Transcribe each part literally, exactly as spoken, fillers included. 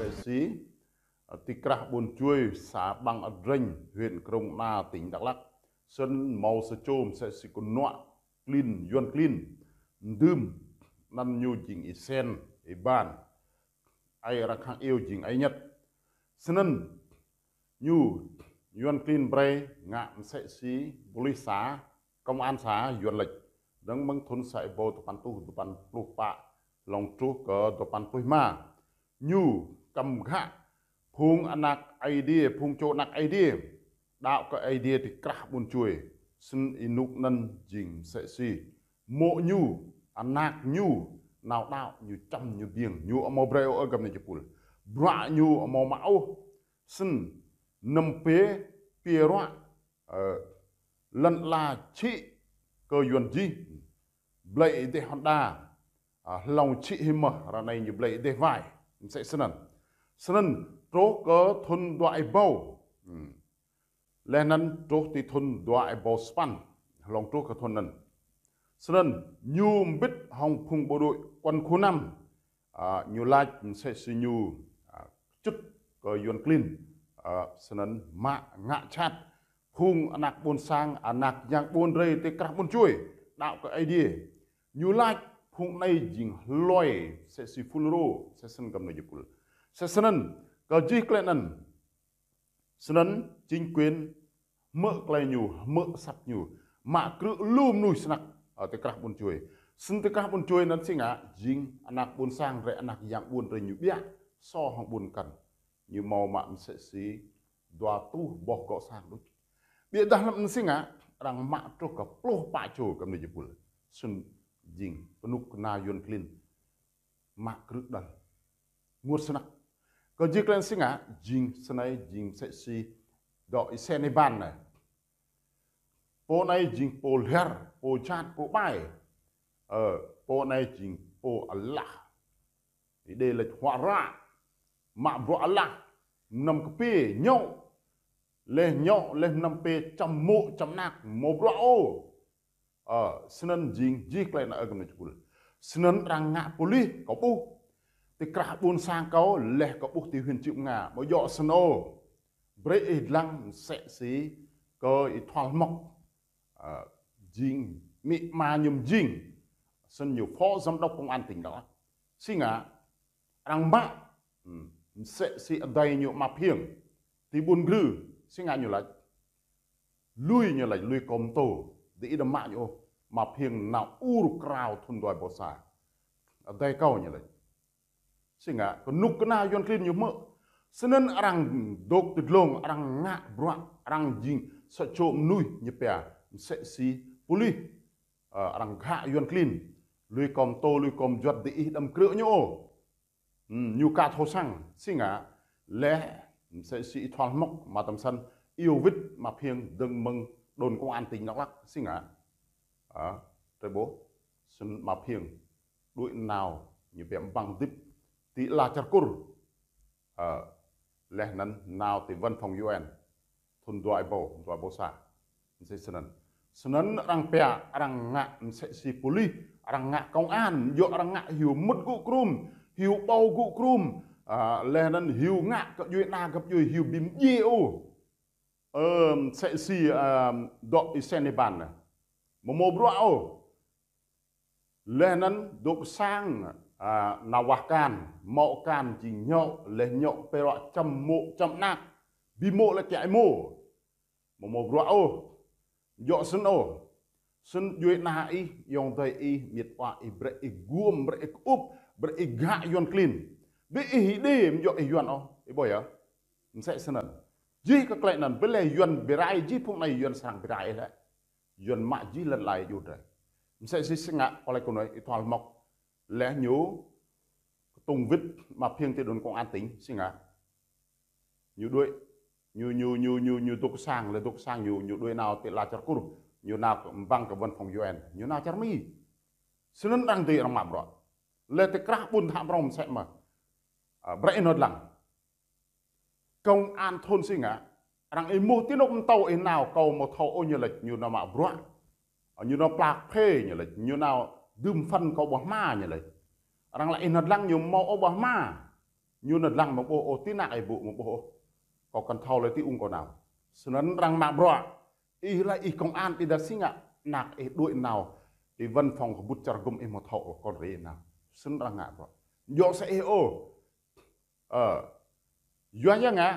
Msĕ si ti krah ƀuôn Čuê, xã Ƀăng Adreng, huyện Krông Ana, tỉnh Đắk Lắk. Snăn mâo sa čô msĕ si knuă klin, Yuăn klin. Mdưm anăn ñu jing Y-Sen, Y-Ban. Ai arăng khăng iêu jing ai ñĕt. Snăn ñu Yuăn klin brei ngă msĕ si pôlis xã, công an xã Yuăn lač. Dơ̆ng mơ̆ng thŭn sa êbâo dua păn êtuh dua păn pluh pă hlŏng truh kơ dua păn pluh êma. Ñu kăm ghă phung anak Aê Diê, phung čô anak Aê Diê, đăo kơ Aê Diê ti krah ƀuôn Čuê. Snăn ênuk anăn jing msĕ si mô̆ ñu, anak ñu nao đăo, ñu čăm ñu biêng, ñu amâo brei ôh, ơ găp ni jih pul. Bruă ñu amâo mă ôh. Snăn năm pê, pia ruă, ơ, lăn ala čhĭ kơ Yuăn jih, blei êdeh Honda, a, hlŏng čhĭ hĭ mơh, ară anei ñu blei êdeh wai, msĕ snăn. Snăn truh kơ thŭn dua êbâo. Hmm. Leh anăn truh ti thŭn dua êbâo sa păn, hlŏng truh kơ thŭn anăn. Snăn ñu mbĭt hŏng phung bộ đội quân khu năm, a, ñu lač msĕ si ñu, a, kčŭt kơ Yuăn klin, a, snăn mă ngă jhat phung anak ƀuôn sang, anak yang ƀuôn drei ti krah ƀuôn Čuê, đăo kơ Aê Diê. Ñu lač phung anei jing hlue msĕ si FULRO, msĕ snăn găp ni jih pul. Msĕ snăn, kơ jih klei anăn, snăn chính quyền hmư̆ klei ñu, hmư̆ asăp ñu, mă krư̆ lu mnuih snăk, ơ, ti krah ƀuôn Čuê. Snăn ti krah ƀuôn Čuê anăn si ngă, jing anak ƀuôn sang drei, anak yang ƀuôn drei ñu ƀiă, sô hŏng ƀuôn mkăn. Ñu mâo mă msĕ si dua êtuh boh gŏ sang đuč. Ƀiădah hlăm anăn si ngă, arăng mă truh kơ pluh pă čô găp ni jih pul. Snăn jing knŭk kna Yuăn klin mă krư̆ đăl. Ênguôt snăk. Kơ jih klei anăn si ngă, jing snei, jing msĕ si dŏ Y-Sen Y-Ban anei. Pô anei jing pô lhiăr, pô jhat, pô ƀai. Ơ, pô anei jing pô alah. Êdei lač huă ră. Mă bruă alah. Mnăm kpiê, ñŏ. Leh ñŏ, leh mnăm pê čăm mô̆, čăm anak, amâo bruă ôh. Ơ, snăn jing jih klei anăn, ơ găp ni jih pul. Snăn arăng ngă pôlis, kâo ƀuh. Ti krah ƀuôn sang kâo, leh kâo ƀuh ti huyện Cư M'gar, amâo djŏ snăn ôh. Brei ih dlăng msĕ si kơ Y-Thual Hmŏk. Ơ, jing, amĭ ama ñu mjing. Snăn ñu phó giám đốc công an tỉnh Đắk Lắk. Si ngă, arăng mă, hmm, msĕ si adei ñu Ama Phiêng. Ti ƀuôn Grư, si ngă ñu lač. Lui ñu lač, lui kâo mtô, diih đăm mă ñu ôh, Ama Phiêng nao ur krao thŭn dua êbâo sa. Adei kâo ñu lač. Si ngă, knŭk kna Yuăn klin ñu hmư̆. Snăn arăng dôk ti dlông, arăng ngă bruă, arăng jing sa čô mnuih ñu pia msĕ si pôlis, ơ, arăng ghă Yuăn klin. Lui kâo mtô, lui kâo mjuăt, diih đăm krư̆ ñu ôh. Hmm, ñu ka thâo săng, si ngă, leh msĕ si Y-Thual Hmŏk, mă tăm săn, iêu wĭt Ama Phiêng dơ̆ng mơ̆ng đồn công an tỉnh Đắk Lắk, si ngă. A, drei ƀuh, snăn Ama Phiêng đuĕ nao, ñu pia ƀăng hdĭp, ti ala čar Kur. A, leh anăn nao ti văn phòng U N. Thŭn dua êbâo, dua êbâo sa. Msĕ snăn. Snăn arăng pia, arăng ngă msĕ si pôlis, arăng ngă công an, djŏ arăng ngă hiu mŭt gŭ krum, hiu ƀâo gŭ krum, a, leh anăn hiu ngă kơ djuê ana găp djuê hiu bi mdjiê ôh. Ơ, msĕ si, a, dŏ Y-Sen Y-Ban anei. Amâo mâo bruă ôh. Leh anăn dôk sang, a, nao wah kan, mâo kan jing ñŏ, leh ñŏ pê ruă čăm mô̆ čăm anak, bi mô̆ leh kiă êmô. Amâo mâo bruă ôh. Djŏ snăn ôh. Snăn djuê ana ih, ayŏng adei ih, amiêt awa ih, brei ih guôm, brei ih kŭp, brei ih ghă Yuăn klin. Bi ih Êđê, amâo djŏ ih Yuăn ôh. Ih ƀuh yơh. Msĕ snăn. Jih kơ klei anăn, bi leh Yuăn bi rai, jih phung anei Yuăn srăng bi rai leh. Yuăn mă jih lăn ala êa juh drei. Msĕ si si ngă, kâo lač kơ anei, Y-Thual Hmŏk. Leh ñu ktŭng wĭt Ama Phiêng ti đồn công an tỉnh, si ngă. Ñu đuĕ, ñu, ñu, ñu, ñu, ñu dôk sang, leh dôk sang ñu, ñu đuĕ nao ti ala čar Kur, ñu nao kơ ƀăng kơ văn phòng U N, ñu nao čar Mi. Snăn arăng dưi arăng mă bruă. Leh ti krah ƀuôn Thă Mrông msĕ mơh. A, brei ih nao dlăng. Công an thôn si ngă, arăng êmuh ti anôk mtô ih nao, kâo amâo thâo ôh ñu lač, ñu nao mă bruă. Ñu nao pla kphê ñu lač, ñu nao dưm phân kâo ƀuah hma ñu lač. Arăng lač ih nao dlăng ñu amâo ôh ƀuah hma. Ñu nao dlăng mă ƀuh ôh, ti anak ih ƀuh mă ƀuh ôh. Kâo kăn thâo leh ti ung kâo nao. Snăn arăng mă bruă. Ih lač ih công an ƀiădah si ngă anak ih đuĕ nao ti văn phòng kbŭt čar gŭm ih amâo thâo ôh, kâo rei nao. Snăn arăng ngă bruă. Djŏ msĕ ih ôh. Ơ, yua ya ngă,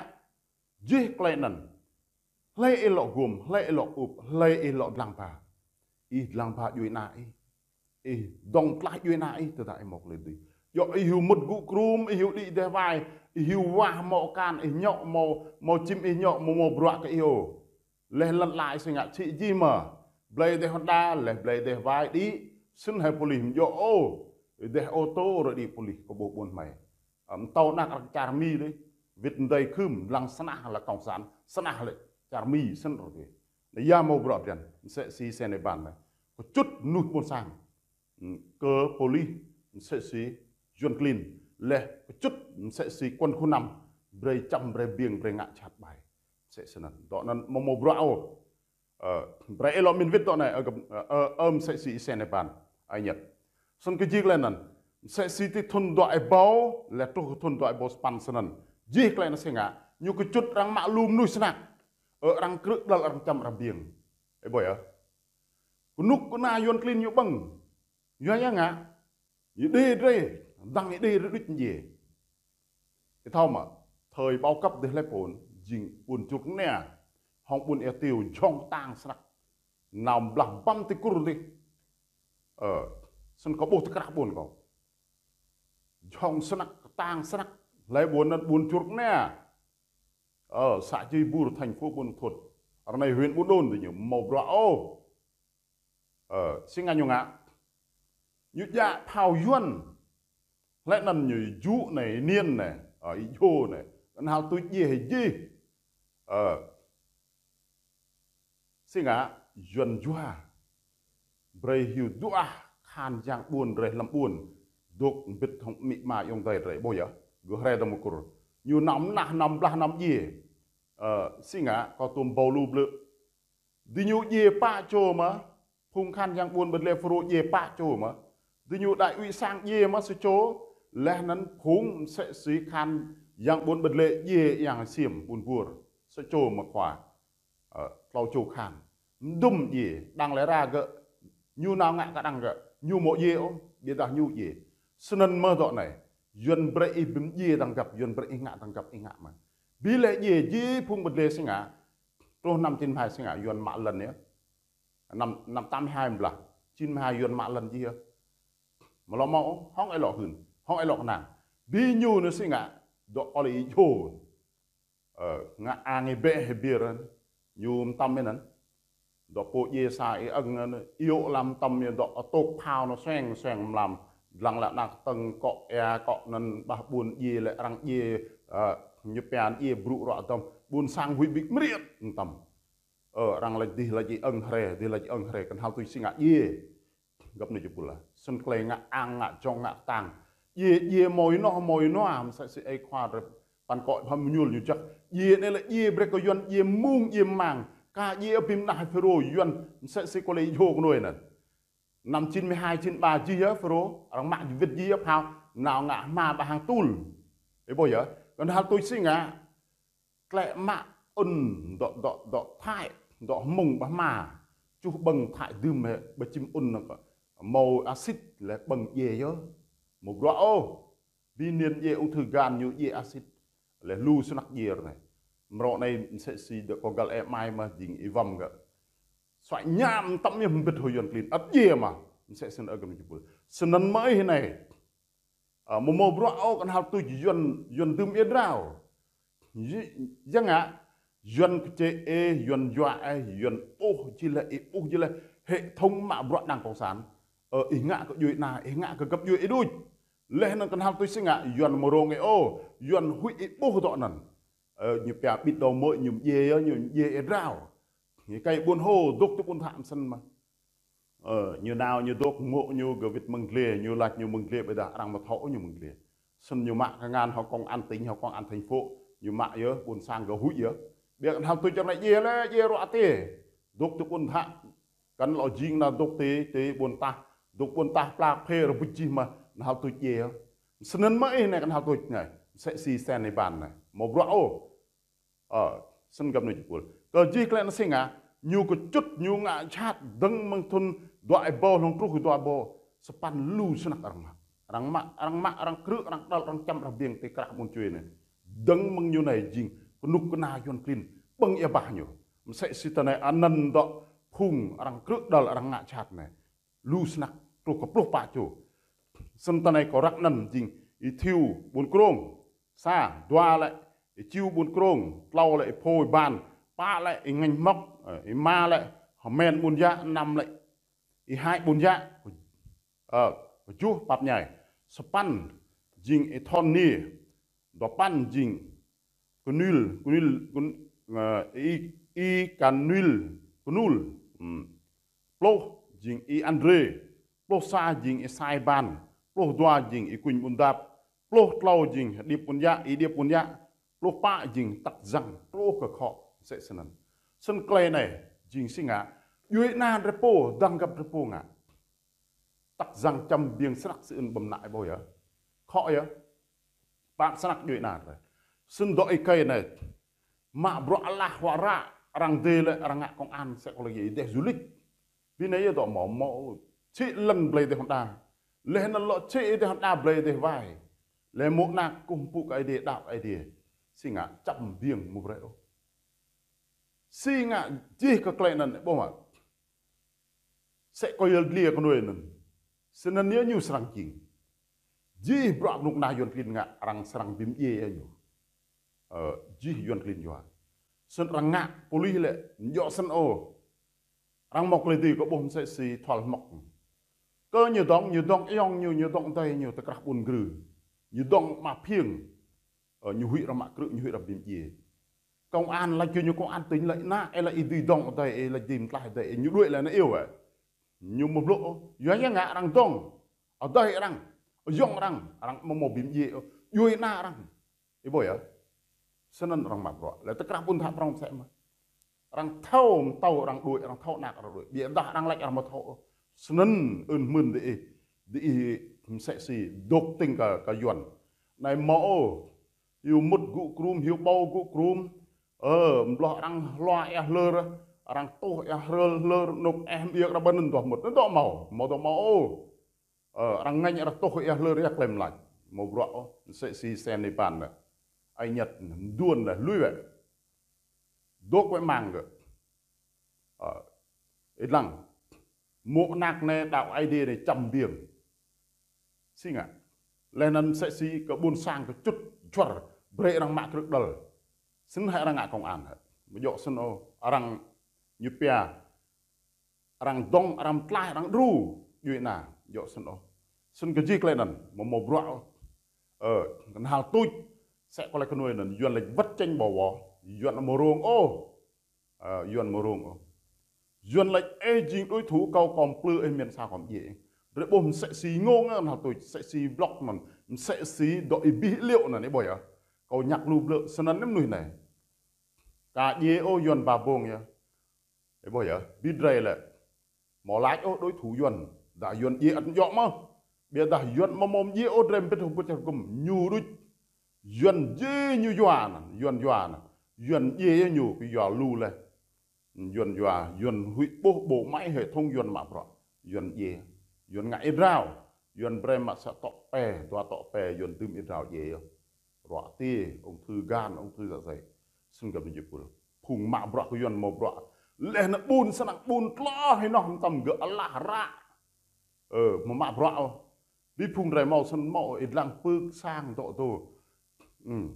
jih klei anăn. Hlei ih lŏ guôm, hlei ih lŏ ŭp, hlei ih lŏ dlăng ba. Ih dlăng ba djuê ana ih. Ih dŏng tlaih djuê ana ih, tơdah ih mâo klei dưi. Djŏ ih hiu mŭt gŭ krum, ih hiu đĭ êdeh wai, ih hiu wah mâo akan, ih ñŏ mâo, mâo čĭm ih ñŏ mâo mâo bruă kơ ih ôh. Leh lăn ala ih si ngă čhĭ jih mơh. Blei êdeh honda, leh blei êdeh wai đĭ, snăn hĕ pôlis mjŏ ôh. Êdeh ô tô rơ đĭ pôlis kơ ƀuh ƀuôn hmei. Ơ, mtâo anak arăng čar Mi dih. Wĭt mdei khưm, dlăng snăk leh cộng sản, snăk leh čar Mi snăn rơ dih. Anei ya mâo bruă blan, msĕ si Sen Êban anei. Kčŭt mnuih ƀuôn sang. Kơ pôlis, msĕ si Yuăn klĭn. Leh kčŭt msĕ si quân khu năm. Brei čăm, brei biêng, brei ngă jhat ƀai. Msĕ snăn. Dŏ anăn mâo mâo bruă ôh. Ơ, brei ih lŏ mĭn wĭt dŏ anei, ơ, găp, ơ, ơ, ơ, msĕ si Sen Êban. Ai ñĕt. Snăn kơ jih klei anăn. Msĕ si ti thŭn dua êbâo, leh truh thŭn dua êbâo sa păn snăn. Jih klei anăn si ngă. Ñu kčŭt arăng mă lu mnuih snăk. Ơ, arăng krư̆ đăl arăng čăm arăng biêng. Ih ƀuh yơh. Knŭk kna Yuăn klĭn ñu ƀơ̆ng. Yua ya ngă. Ih đĭ drei, dăng ih đĭ drei đuč mdjiê. Ih thâo mơh, thời bao cấp dih leh pôn, jing ƀuôn Čŭk Nia, hŏng ƀuôn Êa Tiêo, jhŏng ktang snăk. Nao mblah băm ti Kur dih. Ơ, snăn kâo ƀuh ti krah ƀuôn kâo. Jhŏng snăk, ktang snăk, hlei ƀuôn anăn ƀuôn Čŭk Nia. Ơ, xã Čư̆ Bur, thành phố Buôn Ma Thuột. Ară anei huyện Buôn Đôn diñu, mâo bruă ôh. Ơ, si ngă ñu ngă. Ñu djă phao Yuăn. Hlei anăn ñu jŭ anei, niên anei, ơ, ih jŭ anei. Knhal tuč djiê hĕ jih. Ơ. Si ngă Yuăn jua. Brei hiu duah khan yang ƀuôn drei hlăm ƀuôn. Dôk mbĭt hŏng amĭ ama ayŏng adei drei ƀuh yơh. Gơ̆ hriê dơ̆ng mơ̆ng Kur. Ñu nao mnah, nao mblah, nao mdjiê. Ơ, si ngă kâo tuôm ƀâo lu blư̆. Diñu djiê pă čô mơh, phung khan yang ƀuôn ƀơ̆t lĕ Phurô djiê pă čô mơh. Diñu đại úy sang djiê mơh sa čô, leh anăn phung msĕ si khan yang ƀuôn ƀơ̆t lĕ djiê yang Siêm ƀuôn Buôr. Sa čô mơh khua. Ơ, tlâo čô khan. Mdŭm djiê, đang lĕ ra gơ̆, ñu nao ngă kơ đang gơ̆, ñu mâo djiê ôh, ƀiădah ñu djiê. Snăn mơh dŏ anei, Yuăn brei ih bi mdjiê dăng găp, Yuăn brei ih ngă dăng găp ih ngă mơh. Bi leh djiê jih phung ƀơ̆t lĕ si ngă, truh năm chín mươi hai si ngă Yuăn mă lăn yơh. Năm, năm tám mươi hai mblah, chín mươi hai Yuăn mă lăn jih yơh. Mlâo mâo, hŏng êlâo hưn, hŏng êlâo knang. Bi ñu anei si ngă, dŏ kâo lĕ ih jŭ. Ơ, ngă ang ih bĕ hĕ biêr anăn. Ñu mtam anăn. Dŏ pô djiê sa ih ơ̆ng anăn, iêu lam mtam ñu dŏ atôk phao anăn suêng, suêng mlam. Dlăng leh anak tơ̆ng kŏ êa, kŏ anăn ƀah ƀuôn djiê lĕ arăng djiê, ơ, ñu pia djiê brŭ ruă dơ̆ng. Ƀuôn sang huĭ bi mriêt mtam. Ơ, arăng lač dih lač ih ơ̆ng hriê, dih lač ih ơ̆ng hriê, knhal tuč si ngă djiê. Găp anei jih pul ah. Snăn klei ngă ang, ngă jhŏng, ngă ktang. Djiê, djiê mâo ênoh, mâo ênoa, msĕ si êkhuar, păn kŏ phăm mñul ñu jăk. Djiê anei lĕ djiê brei kơ Yuăn, djiê mung, djiê mang. Ka djiê ƀĭm nah Phurô Yuăn, msĕ si kâo lĕ jŭ knuê anăn. Năm chín mươi hai, chín ba jih yơh Phurô, arăng mă wĭt jih yơh phao, nao ngă hma ƀah hang tŭl. Ih ƀuh yơh, knhal tuč si ngă, tlĕ mă ŭn dŏ, dŏ, dŏ Thái, dŏ hmông ƀah hma. Čuh ƀơ̆ng Thái dưm hĕ, ƀơ čĭm ŭn anăn kơ. Mâo acid leh ƀơ̆ng djiê yơh. Mâo bruă ôh. Bi niên djiê ung thư gan ñu djiê acid. Leh lu snăk djiê anei. Mrâo anei msĕ si dŏ kâo găl ê mai mơh jing Y Wăm gơ̆. Suăi ñam mtam ñu mbĭt hŏng Yuăn klĭn. Ăt djiê mơh. Msĕ snăn ơ găp anei jih pul. Snăn mơh ih anei. Ơ, mâo mâo bruă ôh knhal tuč Yuăn, Yuăn dưm ih drao. Yi-, ya ngă, Yuăn kčĕ ih, Yuăn yua ih, Yuăn ƀuh jih leh, ih ƀuh jih leh, hệ thống mă bruă đảng cộng sản. Ơ, ih ngă kơ djuê ana, ih ngă kơ găp djuê ih đuč. Leh anăn knhal tuč si ngă, Yuăn mrông ih ôh, Yuăn huĭ ih ƀuh dŏ anăn. Ơ, ñu pia ƀĭt dâo mơ̆, ñu mdjiê yơh, ñu mdjiê ih drao. Ñu kei ƀuôn hô, dôk ti ƀuôn thă msĕ mơh. Ơ, ñu nao ñu dôk mô̆ ñu gơ̆ wĭt mơ̆ng dliê, ñu lač ñu mơ̆ng dliê ƀiădah arăng amâo thâo ñu mơ̆ng dliê. Snăn ñu mă kngan hŏng công an tỉnh, hŏng công an thành phố, ñu mă yơh, ƀuôn sang gơ̆ huĭ yơh. Ƀiădah knhal tuč čar anei djiê leh, djiê ruă tiê. Dôk ti ƀuôn thă, kăn lŏ jing nao dôk ti, ti ƀuôn tah, dôk ƀuôn tah pla phê rơbuč jih mơh, knhal tuč djiê yơh. Snăn mơh ih anei knhal tuč anei. Msĕ si Sen Êban anei. Amâo bruă ôh. Ơ, snăn găp anei jih pul. Kơ jih klei anăn si ngă, ñu kčŭt, ñu ngă jhat, dơ̆ng mơ̆ng thŭn dua êbâo hlŏng truh dua êbâo sa păn lu snăk arăng mă. Arăng mă, arăng mă, arăng krư̆, arăng đăl, arăng čăm, arăng biêng ti krah ƀuôn čuê anei. Dơ̆ng mơ̆ng ñu anei jing knŭk kna Yuăn klin ƀơ̆ng êa bah ñu. Msĕ si ti anei anăn dŏ phung arăng krư̆ đăl, arăng ngă jhat anei. Lu snăk truh kơ pluh pă čô. Snăn ti anei kâo răk anăn jing Y Thiu Ƀuôn Krông. Sa, dua lĕ Y Chiu Ƀuôn Krông, tlâo lĕ Y Phôi Ban, pă lĕ Y Ngêñ Hmŏk, ơ, êma lĕ H'Men Ƀuôn Yă, năm lĕ Y Hai Ƀuôn Yă, ơ, kjuh Pap Nhai, sa păn jing Y Thon Niê, dua păn jing Knul, Knul, Kn-, ơ, Y, Y Kanul, Knul, hmm. Pluh jing Y Andrê, pluh sa jing Y Sai Ban, pluh dua jing Y Kuñ Ƀuôn Dap, pluh tlâo jing Điêp Ƀuôn Yă, Y Điêp Ƀuôn Yă, pluh pă jing Tăk Zăng, truh kơ Khŏ, msĕ snăn. Snăn klei anei jing si ngă, djuê ana drei pô, dăng găp drei pô ngă. Tăk Zăng čăm biêng snăk si ưn ƀăm nă ƀuh yơh. Khŏ yơh. Pă snăk djuê ana drei. Snăn dŏ êkei anei. Mă bruă alah huă ră, arăng dê lĕ, arăng ngă công an, msĕ kơ lĕ êdeh du lịch. Bi anei yơh dŏ mâo, mâo čhĭ lăn blei êdeh hŏng đa. Leh anăn lŏ čhĭ êdeh hŏng đa blei êdeh wai. Leh mô̆ anak kkuh mpŭ kơ Aê Diê, đăo kơ Aê Diê. Si ngă čăm biêng mâo brei ôh. Si ngă jih kơ klei anăn ƀuh mă. Msĕ kơ yăl dliê knuê anăn. Snăn yơh ñu srăng jing. Jih bruă knŭk kna Yuăn klin ngă arăng srăng bi mdjiê yơh ñu. Ơ, jih Yuăn klin yua. Snăn arăng ngă pôlis lĕ, djŏ snăn ôh. Arăng mâo klei dưi kơ ƀuh msĕ si Thual Hmŏk. Kơ ñu dŏng, ñu dŏng ayŏng ñu, ñu dŏng adei ñu, ti krah ƀuôn Grư. Ñu dŏng ama Phiêng. Ơ, ñu huĭ arăng mă krư̆, ñu huĭ arăng bi mdjiê. Công an lač kơ ñu công an tỉnh lač nă, ê lač ih dưi dŏng adei, ê lač dưi mtlaih adei, ê ñu đuĕ leh anăn iêu ê. Ñu mâo blŭ, yua ya ngă arăng dŏng. Adei arăng, ayŏng arăng, arăng amâo mâo bi mdjiê, djuê ana arăng. Ih ƀuh yơh. Snăn arăng mă bruă. Leh ti krah ƀuôn Thă Prŏng msĕ mơh. Arăng thâo mtâo arăng đuĕ, arăng thâo anak arăng đuĕ. Ƀiădah arăng lač arăng amâo thâo ôh. Snăn ưn hmưn diih, diih msĕ si dôk tĭng kơ, kơ Yuăn. Anei mâo ôh. Hiu mŭt gŭ krum, hiu ƀâo gŭ krum. Ơ, mbloh arăng hlua êa hlơr, arăng tuh êa hlơr, hlơr, anôk eh mbiêk arăng ƀăn anăn duah mŭt. Anăn dŏ mâo, mâo dŏ mâo ôh. Ơ, arăng ngêñ arăng tuh êa hlơr ya klei mlač. Mâo bruă ôh, msĕ si Sen Êban leh. Ai Nhật, mduôn leh, lui wĕ. Dôk wĕ mang gơ̆. Ơ, ih dlăng. Mô̆ anak anei đăo Aê Diê anei čăm biêng. Si ngă. Leh anăn msĕ si kơ ƀuôn sang kčŭt juăr brei arăng mă krư̆ đăl. Snăn hĕ arăng ngă công an hĕ. Amâo djŏ snăn ôh. Arăng ñu pia. Arăng dŏng, arăng mtlaih, arăng đru. Djuê ana. Djŏ snăn ôh. Snăn kơ jih klei anăn. Amâo mâo bruă ôh. Ơ, knhal tuč. Msĕ kơ klei knuê anăn. Yuăn lač wăt čeñ ƀâo wô. Yuăn amâo rông ôh. Ơ, Yuăn amâo rông ôh. Yuăn lač ih jing đối thủ kâo, kâo mplư ih, mĭn sa kâo mdjiê. Drei ƀuh msĕ si ngông anăn hal tuč, msĕ si blŏk anăn, msĕ si dŏ ih bi liêo anăn, ih ƀuh yơh. Kâo ñăk lu blư̆ snăn anei mnuih anei. Ka djiê ôh Yuăn ba bông yơh. Ih ƀuh yơh, bi drei lĕ. Amâo lač ôh đối thủ Yuăn, dah Yuăn djiê ăt djŏ mơh. Ƀiădah Yuăn amâo mâo mdjiê ôh drei mbĭt hŏng pŭt čar gŭm, ñu đuč. Yuăn djiê ñu yua anăn, Yuăn yua anăn. Yuăn djiê yơh ñu kyua lu leh. Yuăn yua, Yuăn huĭ ƀuh bộ máy hệ thống Yuăn mă bruă. Yuăn djiê, Yuăn ngă êa drao. Yuăn brei mă sa tŏ pe, dua tŏ pe, Yuăn dưm êa drao djiê yơh. Ruă ti, ung thư gan, ung thư dạ dày. Snăn găp anei jih pul. Phung mă bruă kơ Yuăn mâo bruă. Leh anăn ƀuôn snăk ƀuôn tloh ênoh mtam gơ̆ alah ră. Ơ, amâo mă bruă ôh. Bi phung drei mâo snăn mâo ih dlăng pưk sang dŏ dô. Hm.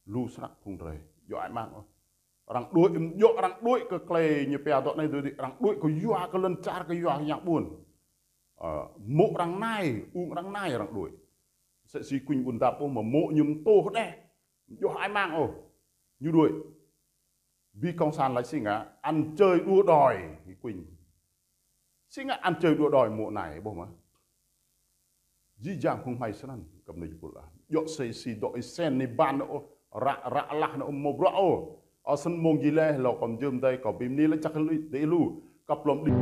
Lu snăk phung drei. Djŏ ai mang ôh. Arăng đuĕ, djŏ arăng đuĕ kơ klei ñu pia dŏ anei dô dih. Arăng đuĕ kơ yua kơ lăn čar kơ yua yang ƀuôn. Ơ, mô̆ arăng nai, ung arăng nai arăng đuĕ. Msĕ si Kuñ Ƀuôn Dap ôh mă mô̆ ñu mtô hđeh. Djŏ ai mang ôh. Ñu đuĕ. Bi cộng sản lač si ngă, ăn chơi đua đòi, Kuñ. Si ngă ăn chơi đua đòi mô̆ anei, ƀuh mơh. Jih jang phung hmei snăn, găp anei jih pul ah. Djŏ msĕ si dŏ ih Sen Êban ôh, ră, ră alah anăn ôh mâo bruă ôh. Ơ snăn mông jih leh, lŏ kâo mjưm dei, kâo bi mni lač jăk diih lu, kăp lŏm đĭ.